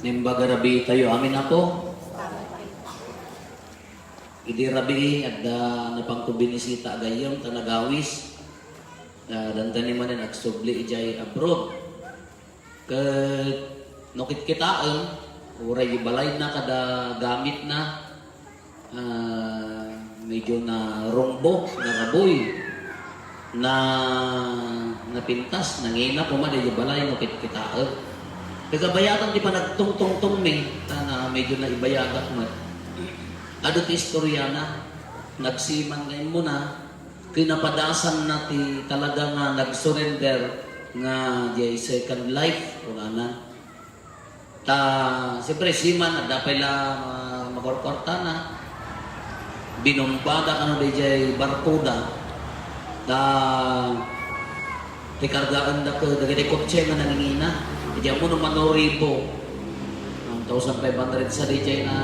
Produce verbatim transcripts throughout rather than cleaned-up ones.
Naimbag a rabii tayo amin, Apo. Idi rabii, adda napangko binisita a gayyem ta nagawis. Ah, dandani manen agsubli idiay abroad. Ket no kitkitaem, uray balayna kada gamitna, ah, medyo narungbo, naraboy, na, napintas, nangina koma daydi balay no kitkitaem. Kagayatan ti panagtungtungtongmi, ta na medyo naibayagak met. Adu ti istoriana, nagsiman nga immuna, kinapadasanna ti talaga nga nagsurrender nga diay second life, kunana. Ta, siyempre, siman, adda pay la, ah, makurkuartana. Binumbada kano daydiay barkoda. Ta, rikargaanda ket dagiti kotse nga nangingina. Idi ammo no mano ribo. One thousand five hundred sa daydiay nga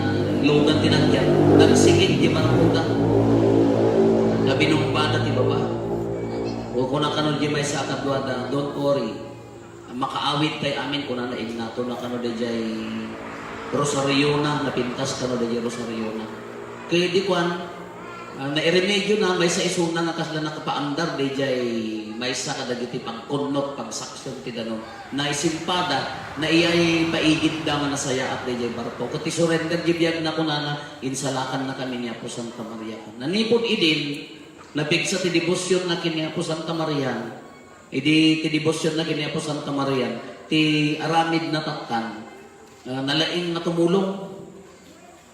lugan ti nagyan. Nagsikid ti barkoda. Ta binumbada ti baba. Kuna kano di maysa a kaduada, "Don't worry. Makaawid tay amin," kunana, ingnatonna kano daydiay rosariona, napintas kano daydiay rosariona. Ket idi kuan, ah, nairemediona, maysa isuna nga kasla nakapaandar daydiay maysa kadagiti pagkunnot, pagsaksyon ti danum. Naisimpada, naiyay paigidda nga nasayaat daydiay barko. Ket ti surrender di biagna, kunana, "Insalakannakami ni Apo Santa Maria." Nanipud idin, napigsa ti debosionna ken ni Apo Santa Maria. Idi ti debosionna ken ni Apo Santa Maria, ti aramidna tattan, ah, nalaing nga tumulong.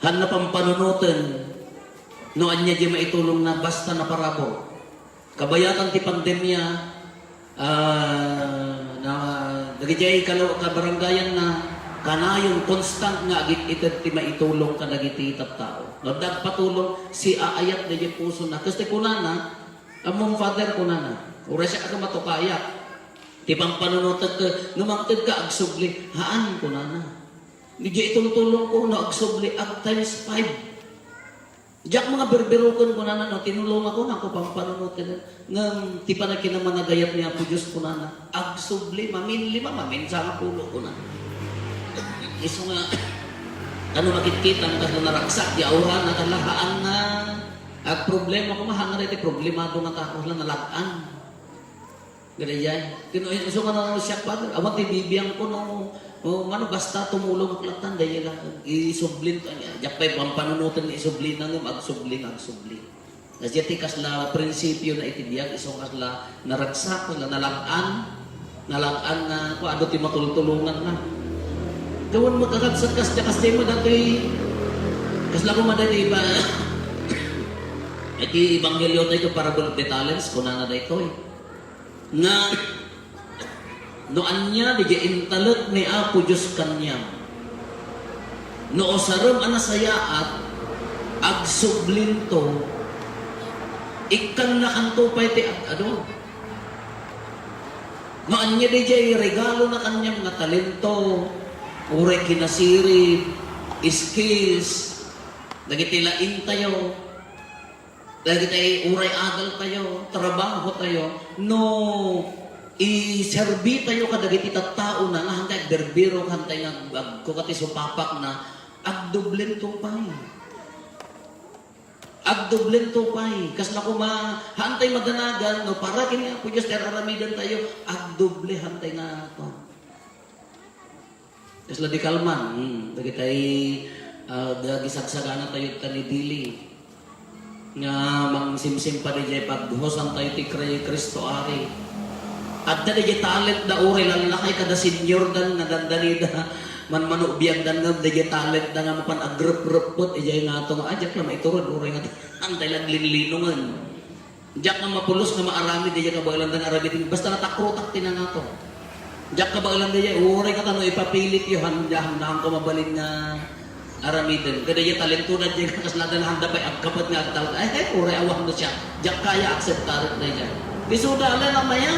Haanna pampanunoten no ania diay maitulongna basta naparabur. Kabayatan ti pandemia, ah, na, dagidiay kalo-, kabarangayanna, kanayon constant nga agit-ited ti maitulong kadagiti tattao. No adda agpatulong, siaayat daydiay pusona. Kas ti kunana, "Ammom, Father," kunana, "uray siak a matukayak. Ti pampanunotek, no mangtedka, agsubli." "Haan," kunana. "Diay itultulongko, no agsubli, ag times five." "Diak nga birbiroken," kunana, "no tinulongak, kunako, pampanunoten. Ngem ti panakinamanaganna ni Apo Dios," kunana, "agsubli, mamin lima, mamin sangapulo," kunana. Isu nga, ano, nakitkitam, kasla naragsak, di aurana, kalahaan nga, agproblema, kumahangar iti problemado nga tao, la nalag-an. Gadayan. Ken, isu nga no siak, Father, awan ti bibiangko no, no, mano, basta tumulong ak lattan, daydiay la, isublin to, ania, diak pay pampanunoten nga isublina, ngem agsubli nga agsubli. Kasdiay ti kasla prinsipio na iti biag, isu kasla naragsak, kasla nalag-an, nalag-an nga, kua, adu ti matultulonganna. Gawan makakabsat kasdiay, kasdiay mo datoy, kasla koma daytoy iba, iti ebanghelio tayo, parable of the talents, kunana daytoy. Nga, no ania diay intalek ni Apo Dios kaniam, no usarem a nasayaat, agsublinto, ikkannakanto pay ti ad-adu. No ania diay regalona kaniam nga talento, uray kinasirib, skills, dagiti laing tayo, dagiti uray adal tayo, trabaho tayo, no iserbi tayo kadagiti tattaona nga hantay agbirbiro, hantay nga ag-, agkuka ti supapakna, agdublen to pay. Agdublen to pay. Kasla koma, hantay madanagan, no para ken ni Apo Dios ti ar-aramiden tayo, agdoble hantay nga kuan. Kasla di kalman, hmm, dagitay, ah, dagisagsagana tayo ta ni Dili. Nga mangsimsim pay diay paghusan tayo ti Kri-, Cristo Ari. Adda diay talent da uray lallakay kada senior dan nga dandanida. Manmano biag dan nga diay talent da nga mapan agrepreppet idiay ngato nga, "Ah, diak la maiturod uray nga antay la aglinlinongen." Diak nga mapulos nga maaramid diay kabaelan da nga aramiden, basta natakrotak ti nangato. Diak kabaelan diay, uray kata no ipapilit yo, han-, han-, hanko mabalin nga aramiden. Kada diay talentona diay, kasla da, handa pay agkapet nga agtal-, ay, ay, uray awan no siak. Diak kaya akseptaren diay. Ti suda, ala na maya.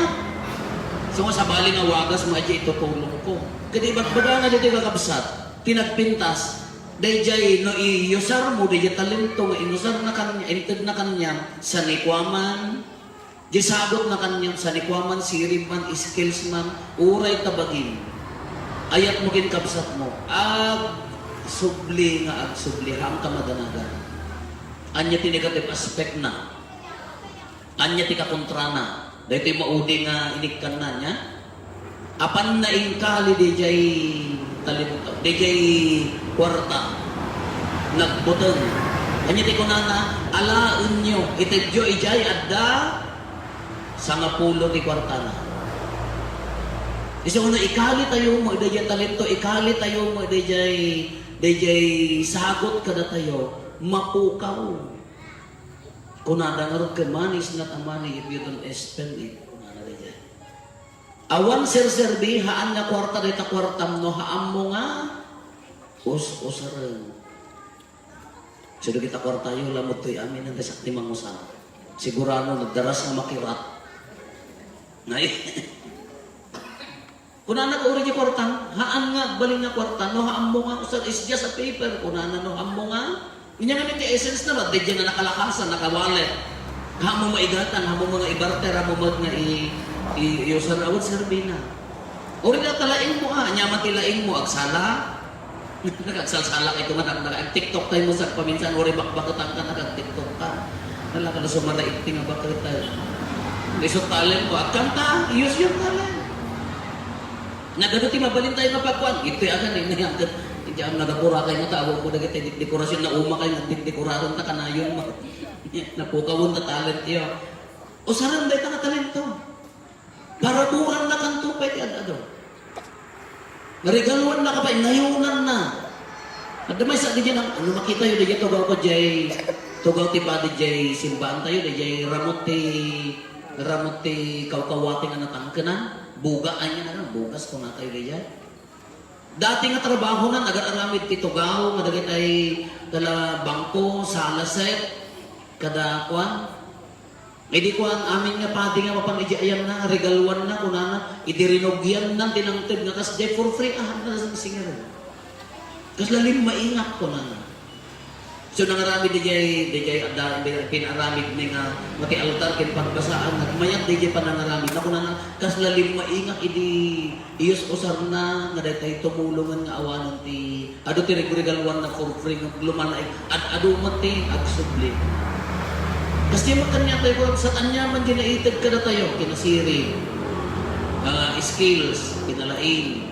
So nga sabali nga wagas mo, ay, itutulong ko. Kada ibagbaga nga diay kakabsat, ti nagpintas, daydiay no iusar mo, daydiay talento nga inusar na kan-, inted na kaniam, sanikuaman, di sabot na kaniam, sanikuaman, sirib man, skills man, uray ta bagim. Ayatmo ken kabsatmo, agsubli nga agsubli, haanka madanagan. Ania ti negative aspect na? Ania ti kakontrana? Daytoy maudi nga inikkanna, nia? Apanna inkali dayjay talento, dayjay kuarta, nagbuteng. Ania ti kunana? Alaenyo, itedyo idiay adda sangapulo ti kuartana. Isu no ikalitayo met dayjay talento, ikalitayo met dayjay, dayjay sagut kadatayo, mapukaw. Kunada ngarud ket, "Money is not a money if you don't spend it." Kunada dayjay. Awan serserbi, haan nga kuarta dayta kuartam no haanmo nga us-usaren. So, dagita kuartayo, lamudtoy amin, anta siak ti mangusar. Sigurado, nagdaras nga makirat. Nay. Kunana, "Uri ti kuartam, haan nga agbalin nga kuarta, no haanmo nga usar, it's just a paper." Kunana, "No haanmo nga." Inya ngamin ti essence na, daydiay nga nakalakasan, nakawalet. Haanmo maigatang, haanmo nga ibarter, haanmo met nga i-, i-, iusar, awan serbina. Uri na ta laingmo, ah, ania man ti laingmo, agsala. Nagagsalsalak ito nga nag-, nag-, TikTok tayo mo sa paminsan, uri bakbaketan ka, nagag-TikTok ka. Nalaka na sumara iti nga bakit tayo. Isu talent mo, agkanta, use your talent. Nagano ti mabalin tayo nga pagkuan? Ito yung agad, eh, nagagpura kayo nga tawag mo dagiti dekorasyon na uma kayo, nagdekoraron ta kanayon mo. Napukawon ta talent iyo. Usaran dayta nga talento. Paraburan na kanto pay ti ad-ado. Narigaluan na ka pay, nayunan na. Adda maysa di dyan, ano makita yun, di dyan, tugaw ko, jay, tugaw ti padi, jay, simbaan tayo, di jay, ramot ti, ramot ti kawkawati nga natangkenan. Buga, ay nga na, bugas ko na tayo, di jay. Dati nga trabaho na, nagar-aramid ti tugaw, nga dagitay, dala bangko, sala set, kada, kuan, Idi kuan, amin nga padi nga mapan idi ayanna, regaluanna, kunana, idi rinugianna, tinangted nga kas, "Jay, for free, ah, na singer." Kasla limmaingak, kunana. So, nangaramid di jay, di jay, adda, di, pinaramid mi nga, mati altar, ken pagbasaan, nagmayat di jay panangaramid. Na, kunana, kasla limmaingak, idi Iyus-usarna nga daytay tumulongen nga awanen ti adu ti regregaluanna for free nga lumalaing ad-adu met ti agsubli. Kas ti makaniatayo, sa ania man di naited kadatayo, kinasirib, ah, skills, kinalaing,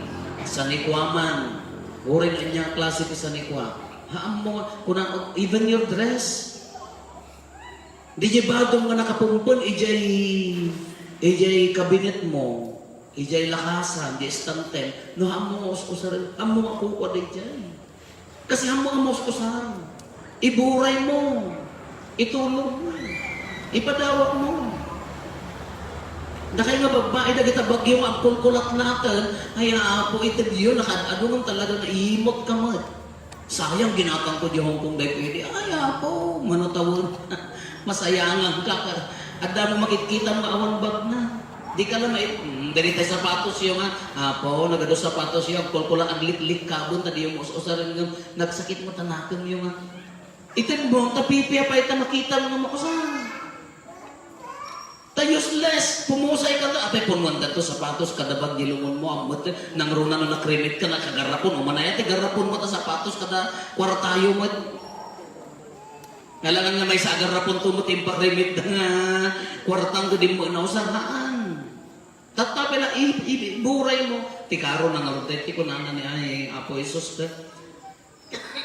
sanikua man, uray ania klase ti sanikua. Haanmo nga, kuna, even your dress, Diay badom nga nakapumpen idiay, idiay kabinet mo, idiay lakasan, idiay estantem, no, haanmo nga us-usaren, haanmo nga kukua daydiay. Kasi haanmo nga maus-usar. Iburay mo. Itulog mo. Ipadawak mo. Dakay nga babbai, dagita bagyo nga agkulkulatlaten, ay, Apo, itedyo, nakaad-adu ngem talaga naimot ka met. Sayang, ginatangko di Hong Kong daytoy di, ay, Apo, mano tawen. Masayangan ka, ka. Adda mo makitkitam nga awan bagna. Di ka lang mait-, hmm, dagitay sapatos yo nga, Apo, nagadu sapatos yo, agkulkula, agliklik kabon, ta di yo maus-usaren nga, nagsakit mo tanakem yo nga. Ited mo, ta pipia pay ta makitam nga mausar. Ta useless, pumusay ka ta, apay, punwan da to sapatos kada bagyo lungon mo, ammet, nangruna no nakremit ka, nakagarapon, umanaya ti garapon mo ta sapatos kada kuartayo met. Alangan nga maysa a garapon to met impakremit da nga kuartang ko di mo nausar, haan. Tatta pay la, i-, i-, iburay mo. Ti karo na nga rutay, ti kunana ni ay Apo Jesus, ta.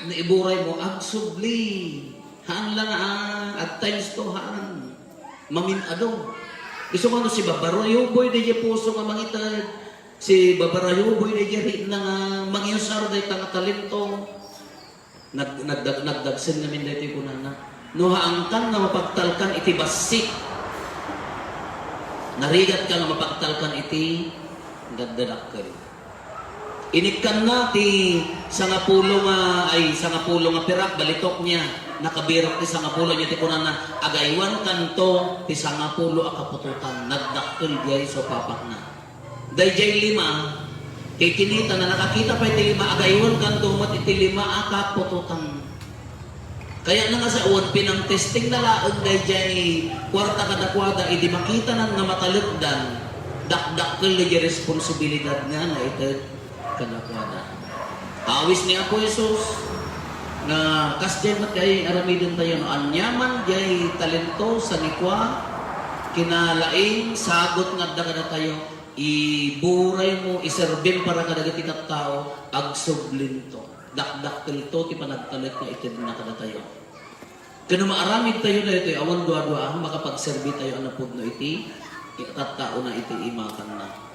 Naiburay mo, agsubli. Haan lang, ah, at times to, haan. Mamin-ado. Isu nga no si Baba Rayuboy, di puso nga mangited. Si Baba Rayuboy, di rikna nga mangiusar, dayta nga talento. Nag-, nagdag-, nagdagsen ngamin daytoy kunana. No haankan nga mapagtalkan iti bassit, narigatka nga mapagtalkan iti daddadakkel. Inikkanna ti sangapulo nga, ay, sangapulo nga pirak, balitok niya. Nakabirok ti sangapulo niya ti kunana, agaywankanto ti sangapulo a kaputotan. Nagdakkel diay supapakna. Daydiay lima, kikinitana, nakakita pay ti lima, agaywankanto met iti lima a kaputotan. Kayatna nga sawen, pinangtestingna laeng daydiay kuarta kadakuada, idi makitanan nga matalekdan, dakdakkel daydiay responsibilidad nga naited. kadakuada. Awis ni Apo Jesus nga kasdiay met diay aramidentayo no aniaman diay talento, sanikua, kinalaing, sagut nga adda kadatayo, iburaymo, iserbim para kadagiti tattao, agsublinto. Dakdakkelto ti panagtalek nga itedna kadatayo. Ken no maaramidtayo daytoy, awan duadua a makapagserbitayo a napudno iti tattaona iti imatanna.